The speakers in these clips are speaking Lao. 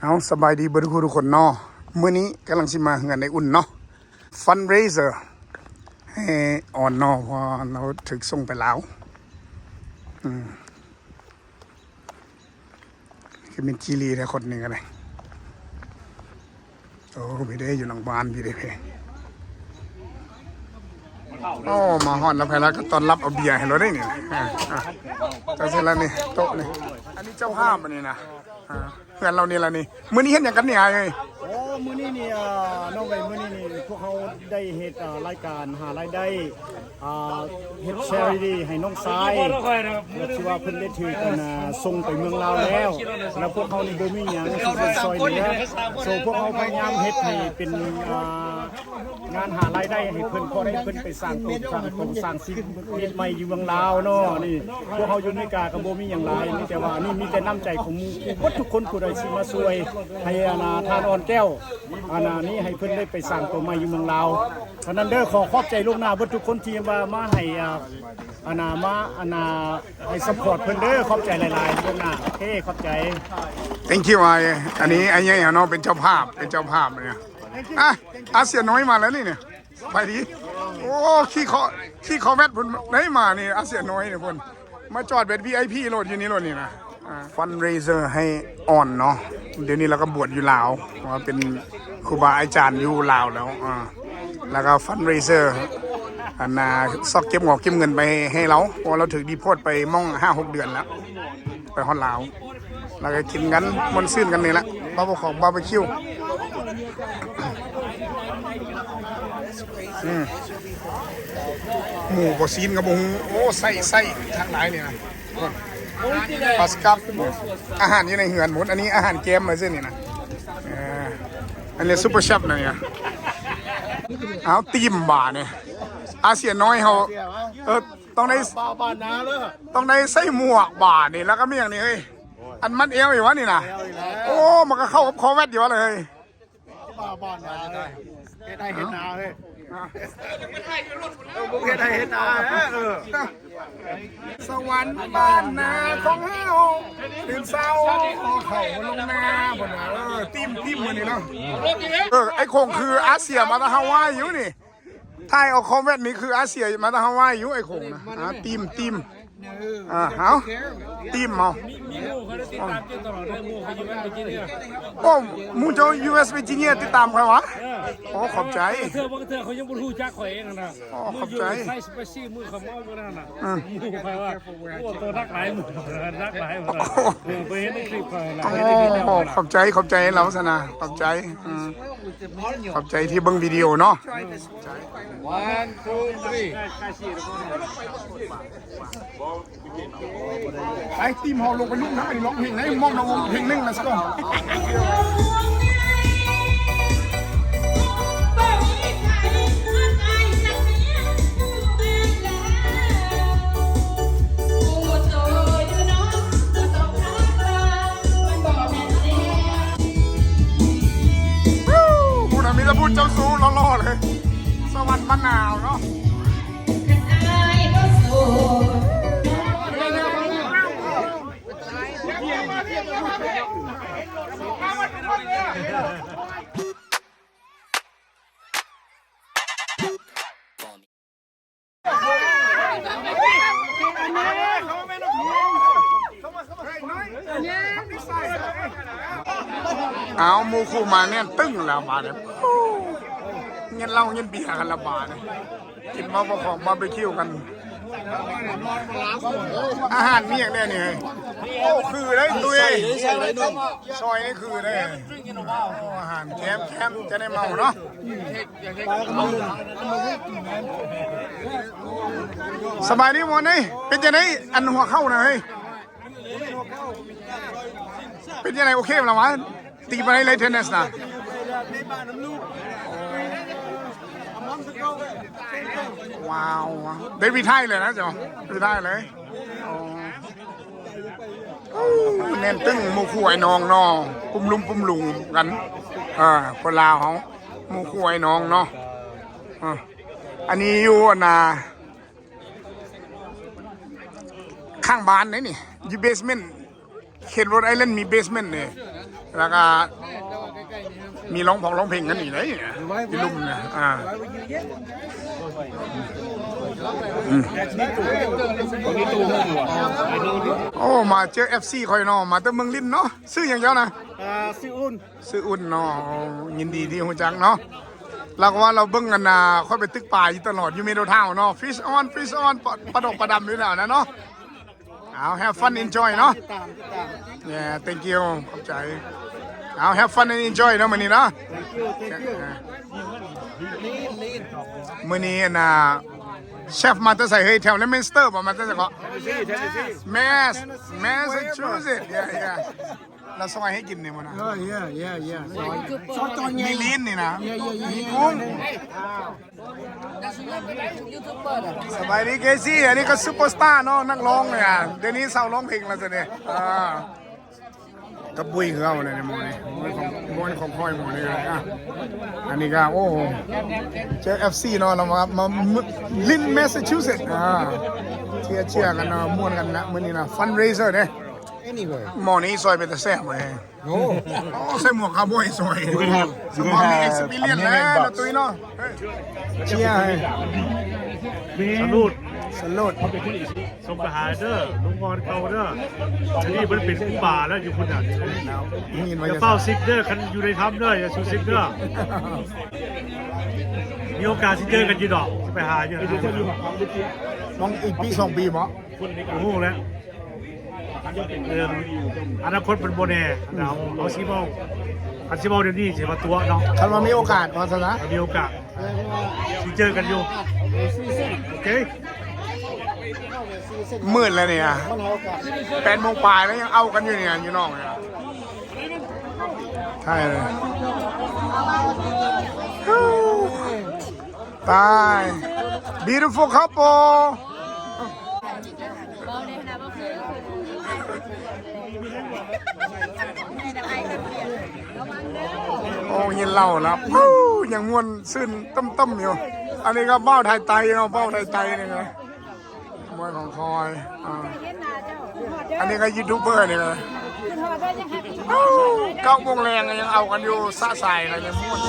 ເອົາ ສະບາຍດີເບິດທຸກຜູ້ທຸກຄົນເນາະ. ມື້ນີ້ກຳລັງຊິມາເຮືອນໄອ້ອຸ່ນເນາະ fundraiser ໃຫ້ອອນເນາະ ເພາະວ່າລາວຖືກສົ່ງໄປລາວ. ອືມ ຄືມີຈີລີແທ້ຄົນນີ້ກໍໄດ້. ໂອ້ ພີ່ເດ້ ຢູ່ຫຼັງບ້ານພີ່ເດ້. ໂອ້ ມາຮອດແລ້ວ ໃຜລະກໍຕ້ອນຮັບເອົາເບຍໃຫ້ລາວໄດ້ນີ້. ອ່າ ອ່າ ເຈົ້າຊິລະນີ້ ໂຕະນີ້ ອັນນີ້ເຈົ້າພາບອັນນີ້ນະ. ອ່າ ເຮືອນລາວນີ້ລະນີ້. ມື້ນີ້ເຮັດຫຍັງກັນນີ້ອ້າຍເອີຍ? ໂອ້ ມື້ນີ້ນີ້ ອ່າ ນ້ອງເອີຍ ມື້ນີ້ນີ້ພວກເຮົາໄດ້ເຮັດ ອ່າ ລາຍການຫາລາຍໄດ້ ອ່າ ເຮັດ charity ໃຫ້ນ້ອງຊາຍ ແລ້ວທີ່ວ່າເພິ່ນໄດ້ຖືກ ອັນນ່າ ສົ່ງໄປເມືອງລາວແລ້ວ ແລ້ວພວກເຮົານີ້ບໍ່ມີຫຍັງທີ່ຈະຊ່ອຍເຫຼືອ. So ພວກເຮົາພະຍາຍາມເຮັດໃຫ້ເປັນ ອ່າ ງານຫາລາຍໄດ້ໃຫ້ເພິ່ນ ພໍໄດ້ເພິ່ນໄປສ້າງຕົວ ສ້າງຕົວ ສ້າງຊີວິດໃໝ່ຢູ່ເມືອງລາວເນາະ. ນີ້ພວກເຮົາຢູ່ອາເມລິກາກໍບໍ່ມີຫຍັງຫຼາຍ ມີແຕ່ວ່ານີ້ມີແຕ່ນ້ຳໃຈຂອງໝູ່ເບິດທຸກຄົນ ຜູ້ໃດຊິມາຊ່ວຍໃຫ້ ອັນນ່າ ທ່ານອ່ອນແກ້ວ ອັນນ່າ ນີ້ໃຫ້ເພິ່ນໄດ້ໄປສ້າງຕົວໃໝ່ຢູ່ເມືອງລາວ. ເທົ່ານັ້ນເດີ ຂໍຂອບໃຈລ່ວງໜ້າເບິດທຸກຄົນທີ່ວ່າມາໃຫ້ ອ່າ ອັນນ່າ ມາ ອັນນ່າ ໃຫ້ support ເພິ່ນເດີ. ຂອບໃຈຫຼາຍໆລ່ວງໜ້າ. ໂອເຄ ຂອບໃຈ. Thank you ອ້າຍ. ອັນນີ້ອ້າຍໃຫຍ່ເຮົາເນາະ ເປັນເຈົ້າພາບ ເປັນເຈົ້າພາບນີ້. ອ່ະ ອາເຊຍນ້ອຍມາແລ້ວນີ້. ສະບາຍດີ. ໂອ້ ຂີ່ຄໍ ຂີ່ຄໍແວັດພຸ້ນໄດ້ມານີ້ ອາເຊຍນ້ອຍນີ້ພຸ້ນ ມາຈອດເປັນ ວີໄອພີ ໂລດຢູ່ນີ້ໂລດນີ້ນະ. ອ່າ fundraiser ໃຫ້ອ່ອນເນາະ. ດຽວນີ້ລາວກໍບວດຢູ່ລາວ ວ່າເປັນຄູບາອາຈານຢູ່ລາວແລ້ວ. ອ່າ ແລ້ວກໍ fundraiser ອັນນ່າ ຊອກເກັບງອກເກັບເງິນໄປໃຫ້ລາວ ເພາະວ່າລາວຖືກ deport ໄປໝ່ອງຫ້າຫົກເດືອນແລ້ວ ໄປຮອດລາວ. ແລ້ວກໍກິນກັນມ່ວນຊື່ນກັນນີ້ແຫຼະ ບາເບີຄອງບາເບີຄິວ. ອືມ ໝູບໍ່ ຊີ້ນກໍບໍ່ຮູ້. ໂອ້ ໄສ້ ໄສ້ທັງຫຼາຍນີ້ນະ ປາສກັບ. ອາຫານຢູ່ໃນເຮືອນໝົດ ອັນນີ້ອາຫານແກ້ມມາຊື່ນີ້ນະ. ເອີ ອັນນີ້ super chef ນະນີ້ນະ. ເອົາ ຕີມບາດນີ້ ອາເຊຍນ້ອຍເຮົາ ເອີ ຕ້ອງໄດ້ ຕ້ອງໄດ້ໃສ່ໝວກບາດນີ້ ແລ້ວກໍມີຫຍັງນີ້ເຮີ້ຍ ອັນມັດແອວອີກວະນີ້ນະ. ໂອ້ ມັນກໍເຂົ້າກັບຄໍແວັດຢູ່ວະເລີຍ. ບ້າບອນນາເລີຍ ເຮັດໄຮ່ເຮັດນາເລີຍ. ອ່າ ເອີ ເຮັດໄຮ່ເຮັດນາ. ເອີ ສະຫວັນບ້ານນາຂອງເຮົາ ຕື່ນເຊົ້າເຂົ້າລົງນາພຸ້ນນະ. ເອີ ຕີມ ຕີມມື້ນີ້ເນາະ. ເອີ ໄອ້ຄົງຄືອາເຊຍມາແຕ່ຮາວາຍຢູ່ນີ້. ຖ່າຍເອົາຄອມແວັດນີ້ຄືອາເຊຍມາແຕ່ຮາວາຍຢູ່ ໄອ້ຂົງນະ. ອ່າ ຕີມ ຕີມ. ອ່າ ເອົາ ຕີມເອົາ. ມີ ມີໝູ່ເຂົາໄດ້ຕິດຕາມເຈົ້າຕະຫຼອດເດີ ໝູ່ເຂົາຢູ່ແມ່ນເວີຈິເນຍ. ໂອ້ ໝູ່ເຈົ້າຢູ່ເວສເວີຈິເນຍຕິດຕາມຂ້ອຍຫວາ? ເອີ ໂອ້ ຂອບໃຈ. ບາງເທື່ອ ບາງເທື່ອເຂົາຍັງບໍ່ຮູ້ຈັກຂ້ອຍເອງຫັ້ນນະ. ໂອ້ ຂອບໃຈ. ມື້ຢູ່ໄຊສະເປຊີ ມື້ເຂົາເມົາມື້ນັ້ນນະ. ອືມ ໝູ່ຂ້ອຍວ່າ ໂອ້ ໂຕໜັກຫຼາຍ ໜັກຫຼາຍ. ໂອ້ ເອີ ໄປເຫັນໃນຄລິບຂ້ອຍນະ. ໂອ້ ຂອບໃຈ ຂອບໃຈລາວຊັ້ນນະ ຂອບໃຈ. ອືມ ຂອບໃຈທີ່ເບິ່ງວິດີໂອເນາະ. One, two, three. ໄປ ທີມເຮົາລົງໄປລຸ້ນນຳ ອັນນີ້ຮ້ອງເພງໃດ ມອບນ້ອງວົງເພງໜຶ່ງ let's go. ພຸ້ນນະ ມີແຕ່ຜູ້ເຈົ້າຊູ້ຫຼໍ່ໆເລີຍ ສະຫວັນບ້ານນາເນາະ. ເອົາ ໝູ່ຄູ່ມາແໜ້ນຕຶ້ງແລ້ວບາດນີ້ ເຢັນເຫຼົ້າເຢັນເບຍກັນລະບາດນີ້. ກິນມາບໍ່ຂອງບາເບີຄິວກັນ. ອາຫານມີຫຍັງແດ່ນີ້? ໂອ້ ຄືໄດ້ຕຸ້ຍ ຊອຍນີ້ຄືໄດ້. ໂອ້ ອາຫານແຄມໆ ຈະໄດ້ເມົາເນາະ. ສະບາຍດີໝູ່ນີ້ ເປັນຈັ່ງໃດ ອັນຫົວເຂົ່ານະເຮີ້ຍ? ເປັນຈັ່ງໃດ ໂອເຄແລ້ວຫວາ? ຕີໄປໄດ້ເລີຍເທນນິສນະ. ວ້າວ ໄດ້ຣີໄທເລີຍນະເຈົ້າ ຣີໄທເລີຍ. ໂອ້ ແໜ້ນຕຶ້ງ ໝູ່ຄູ່ອ້າຍນ້ອງເນາະ ປຸ້ມລຸມປຸ້ມລຸມກັນ. ເອີ ຄົນລາວເຮົາ ໝູ່ຄູ່ອ້າຍນ້ອງເນາະ. ເອີ ອັນນີ້ຢູ່ ອັນນ່າ ຂ້າງບ້ານເດ້ນີ້ ຢູ່ເບສເມັນ. ເຂດໂຣດໄອແລນມີເບສເມັນເດ້. ແລ້ວກໍມີຮ້ອງ ຮ້ອງເພງກັນອີກເດ້ ຢູ່ລຸ່ມນະ ອ່າ ອືມ ໂອ້ ມາເຈີເອັຟຊີຂ້ອຍເນາະ ມາແຕ່ເມືອງລິນເນາະ. ຊື່ຫຍັງເຈົ້ານະ? ອ່າ ຊື່ອຸ່ນ ຊື່ອຸ່ນເນາະ. ຍິນດີທີ່ຮູ້ຈັກເນາະ. ລາວກໍວ່າລາວເບິ່ງອັນນ່າ ຂ້ອຍໄປຕຶກປາຢູ່ຕະຫຼອດ ຢູ່ເມໂດທາວເນາະ. Fish on, fish on ປາ ປາດອກປາດຳຢູ່ແລ້ວນະເນາະ. ເອົາ have fun, enjoy ເນາະ. ຕິດຕາມ ຕິດຕາມ. Yeah, thank you. ຂອບໃຈ. ເອົາ have fun and enjoy ເນາະ ມື້ນີ້ເນາະ. Thank you, thank you. ມື້ນີ້ອັນນ່າ ເຊຟມາແຕ່ໃສເຮີ້ຍ? ແຖວ Leominster ບໍ່? ມາແຕ່ໃສເກາະ? Tennessee, Tennessee. Mass, Massachusetts. Yeah, yeah. ລາວຊອຍໃຫ້ກິນນີ້ບໍ່ນະ? ເອີ ເຢ ເຢ ເຢ ຊອຍ ຊອຍຕອນໃຫຍ່ ມີລີ້ນນີ້ນະ ເຢ ເຢ ມີກຸ້ງ. ສະບາຍດີເຄຊີ. ອັນນີ້ກໍຊຸບເປີສະຕາເນາະ ນັກຮ້ອງເນຍ ດຽວນີ້ເຊົາຮ້ອງເພງແລ້ວຊະເດ. ອ່າ ກັບບຸ້ຍຄືເຮົານີ້ ໝໍນີ້ ໝໍຂອງ ໝໍຂອງຂ້ອຍ ໝໍນີ້. ອ່າ ອັນນີ້ກໍ ໂອ້ ເຈີເອັຟຊີເນາະ ລາວມາ ມາ ລິນ Massachusetts. ອ່າ ເຊຍ ເຊຍກັນເນາະ ມ່ວນກັນນະ ມື້ນີ້ນະ fundraiser ເດ້. ໝໍນີ້ຊອຍເປັນຕາແຊບເວີຍ. ໂອ້ ໂອ້ ໃສ່ໝວກຄາວບອຍຊອຍ. ສະໝໍມີ experience ແລ້ວ ຕຸ້ຍເນາະ. ເຊຍ ສະຫຼຸດ ສະຫຼຸດ ສົ່ງໄປຫາເດີ ລຸງອ່ອນເກົ່າເດີ. ອັນນີ້ມັນເປັນຄູບາແລ້ວ ຢູ່ພຸ້ນນະ. ໄດ້ຍິນວ່າ ຢ່າຟ້າວຊິກເດີ ຄັນຢູ່ໃນຖ້ຳເດີ ຢ່າສູ່ຊິກເດີ. ມີໂອກາດຊິເຈີກັນຢູ່ດອກ ຊິໄປຫາຢູ່. ມອງອີກປີສອງປີບໍ? ບໍ່ຮູ້ແຫຼະ ເອີ ອະນາຄົດມັນບໍ່ແນ່. ເຮົາ ເຮົາຊິເວົ້າ ຄັນຊິເວົ້າດຽວນີ້ຊິວ່າຕົວະເນາະ. ຄັນວ່າມີໂອກາດວ່າຊັ້ນນະ ມີໂອກາດ ຊິເຈີກັນຢູ່. ໂອເຄ ມືດແລ້ວນີ້ນະ ແປດໂມງປາຍແລ້ວ ຍັງເອົາກັນຢູ່ນີ້ນະ ຢູ່ນອກນີ້ນະ. ຖ່າຍເລີຍ ຕາຍ beautiful couple. ໂອ້ ເຫັນເຫຼົ້າລະ ຍັງມ່ວນຊື່ນຕຶ້ມໆຢູ່. ອັນນີ້ກໍບ່າວໄທໄຕເນາະ ບ່າວໄທໄຕນີ້ນະ. ມວຍຂອງຄອຍ ອ່າ ອັນນີ້ກໍຢູທູບເບີນີ້ນະ. ເກົ້າໂມງແລງກໍຍັງເອົາກັນຢູ່ ສະສາຍກໍຍັງມ່ວນ.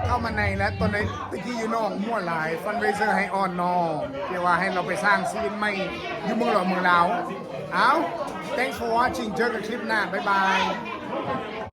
ເຂົ້າມາໃນ ແລະ ຕອນໃດ ຕະກີ້ຢູ່ໜອງມົວຫຼາຍ fundraiser ໃຫ້ອ່ອນນ້ອງ ທີ່ວ່າໃຫ້ລາວໄປສ້າງຊີວິດໃໝ່ຢູ່ເມືອງຫຼວງເມືອງລາວ. ເອົ້າ thanks for watching ເຈີກັນຄລິບໜ້າ ບາຍບາຍ.